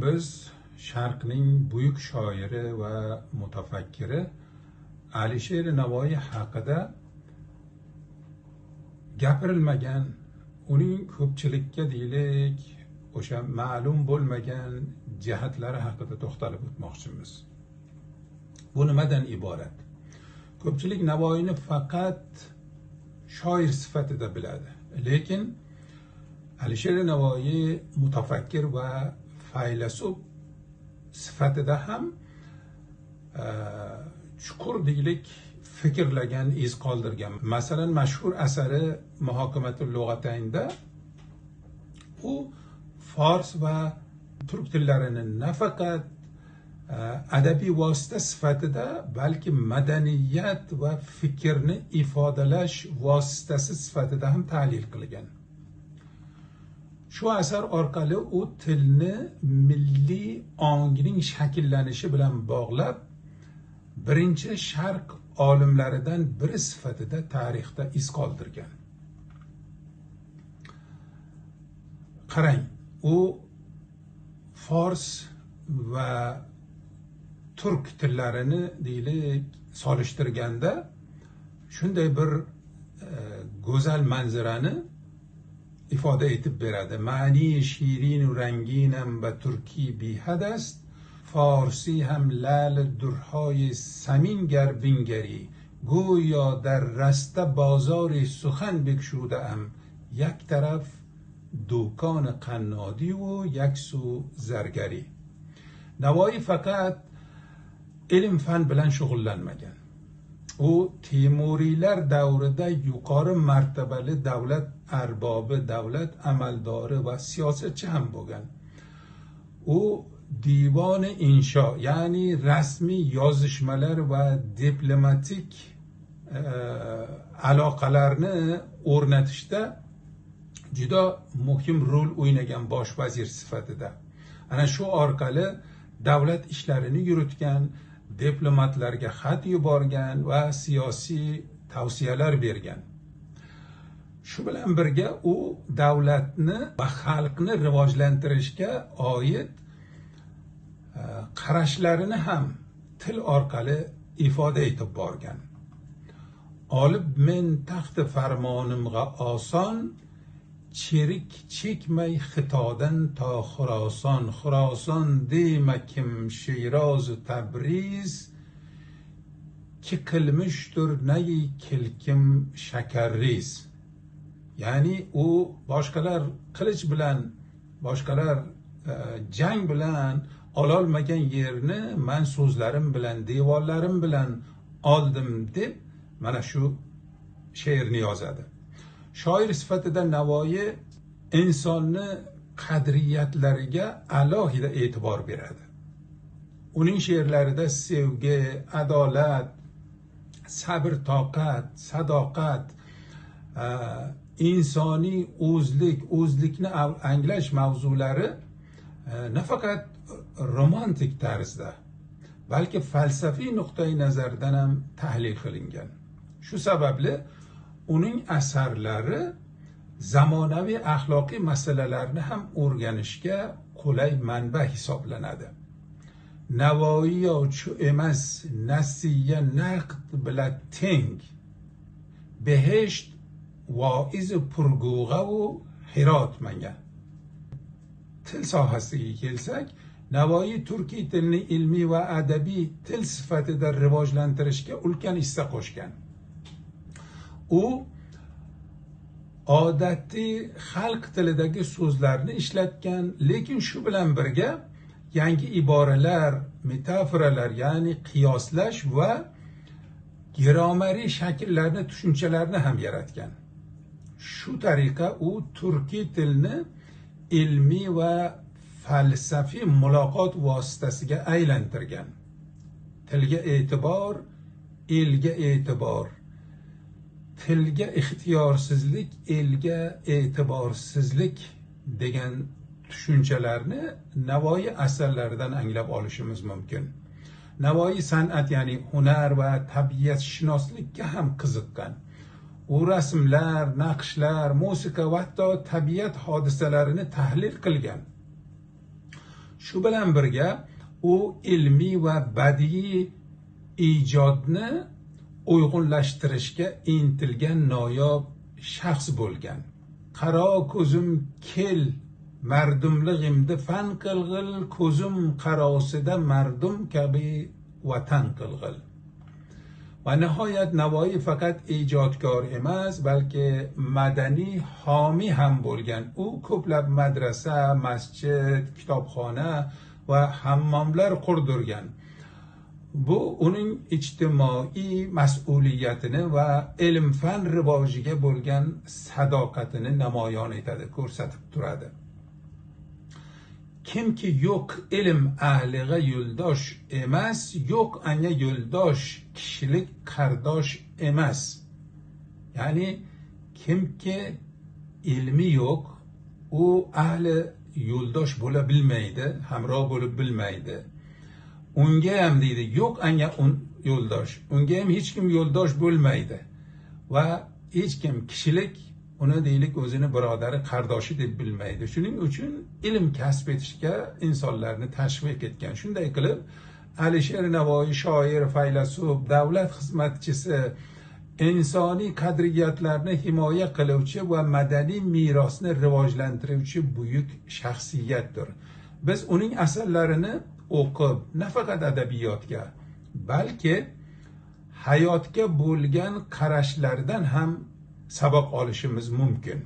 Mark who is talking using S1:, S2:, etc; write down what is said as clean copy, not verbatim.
S1: Bugun biz Sharqning buyuk shoiri va mutafakkiri Alisher Navoiy haqida gapirilmagan, uning ko'pchilikka deylik, o'sha ma'lum bo'lmagan jihatlari haqida to'xtalib o'tmoqchimiz. Bu nimadan iborat? Ko'pchilik Navoiyni faqat shoir sifatida biladi, lekin Alisher Navoiy mutafakkir va faylasuf sifatida ham chuqur deylik fikrlagan, iz qoldirgan. Masalan, mashhur asari Muhokamatul lug'ataynda u fors va turk tillarini nafaqat adabiy vosita sifatida, balki madaniyat va fikrni ifodalash vositasi sifatida ham tahlil qilgan. Shu asar orqali u tilni milliy ongning shakllanishi bilan bog'lab, birinchi sharq olimlaridan biri sifatida tarixda iz qoldirgan. Qarang, u fors va turk tillarini deylik solishtirganda shunday bir go'zal manzarani ifoda etib beradi. Ma'ni shirin ranginam va turkiy bihad ast, farsi ham lal durhoy samin gar bingari, go'yo dar rasta bozori suxan bekshudaam, yak taraf do'kon qannodi va yak su zargari. Navoiy faqat ilm fan bilan shug'ullanmagan. U Temuriylar davrida yuqori martabali davlat arbobi, davlat amaldori va siyosatchi ham bo'lgan. U divoni insho, ya'ni rasmiy yozishmalar va diplomatik aloqalarni o'rnatishda juda muhim rol o'ynagan bosh vazir sifatida. Ana shu orqali davlat ishlarini yuritgan, diplomatlarga xat yuborgan va siyosiy tavsiyalar bergan. Shu bilan birga u davlatni va xalqni rivojlantirishga oid qarashlarini ham til orqali ifoda etib borgan. Olib men taxti farmonimga oson, cherik chekmay Xitodan to Xuroson, Xuroson dema kim Shiroz Tabriz, ki qilmishdir nayi kelkim shakarriz. Ya'ni u boshqalar qilich bilan, boshqalar jang bilan ololmagan yerni man so'zlarim bilan, devorlarim bilan oldim deb mana shu she'rni yozadi. Shoir sifatida Navoiy insonni qadriyatlariga alohida e'tibor beradi. Uning she'rlarida sevgi, adolat, sabr, toqat, sadoqat, insoniy o'zlik, o'zlikni anglash mavzulari nafaqat romantik tarzda, balki falsafiy nuqtai nazardan ham tahlil qilingan. Shu sababli uning asarlari zamonaviy axloqiy masalalarni ham o'rganishga qulay manba hisoblanadi. Navoiy chu emas, nasiya naqd bilan teng, behesht voiz purgug'a va Hirot manga. Til sohasiga kelsak, Navoiy turkiy tilni ilmiy va adabiy til sifatida rivojlantirishga ulkan hissa qo'shgan. U odatiy xalq tilidagi so'zlarni ishlatgan, lekin shu bilan birga yangi iboralar, metaforalar, ya'ni qiyoslash va grammariy shakllarni, tushunchalarni ham yaratgan. Shu tariqa u turkiy tilni ilmiy va falsafiy muloqot vositasiga aylantirgan. Tilga e'tibor, elga e'tibor. Tilga ixtiyorsizlik, elga e'tiborsizlik degan tushunchalarni Navoiy asarlaridan anglab olishimiz mumkin. Navoiy san'at, ya'ni hunar va tabiatshunoslikka ham qiziqqan. U rasmlar, naqshlar, musiqa va hatto tabiat hodisalarini tahlil qilgan. Shu bilan birga u ilmiy va badiiy ijodni uyg'unlashtirishga intilgan noyob shaxs bo'lgan. Qaro ko'zim kel, mardumlig'imni fan qilg'il, ko'zim qarosida mardum kabi vatan qilg'il. Va nihoyat Navoiy faqat ijodkor emas, balki madaniy homiy ham bo'lgan. U ko'plab madrasa, masjid, kitobxona va hammomlar qurdirgan. Bu uning ijtimoiy mas'uliyatini va ilm-fan rivojiga bo'lgan sadoqatini namoyon etadi, ko'rsatib turadi. Kimki yo'q ilm ahliga yo'ldosh emas, yo'q anga yo'ldosh kishilik qardosh emas. Ya'ni kimki ilmi yo'q, u ahli yo'ldosh bo'la bilmaydi, hamroh bo'lib bilmaydi. Unga ham deydi, yo'q anga yo'ldosh, unga ham hech kim yo'ldosh bo'lmaydi va hech kim kishilik uni deylik o'zini birodari, qardoshi deb bilmaydi. Shuning uchun ilm kasb etishga insonlarni tashviq etgan. Shunday qilib Alisher Navoiy shoir, faylasuf, davlat xizmatchisi, insoniy qadriyatlarni himoya qiluvchi va madaniy merosni rivojlantiruvchi buyuk shaxsiyatdir. Biz uning asarlarini o'qib, nafaqat adabiyotga, balki hayotga bo'lgan qarashlardan ham saboq olishimiz mumkin.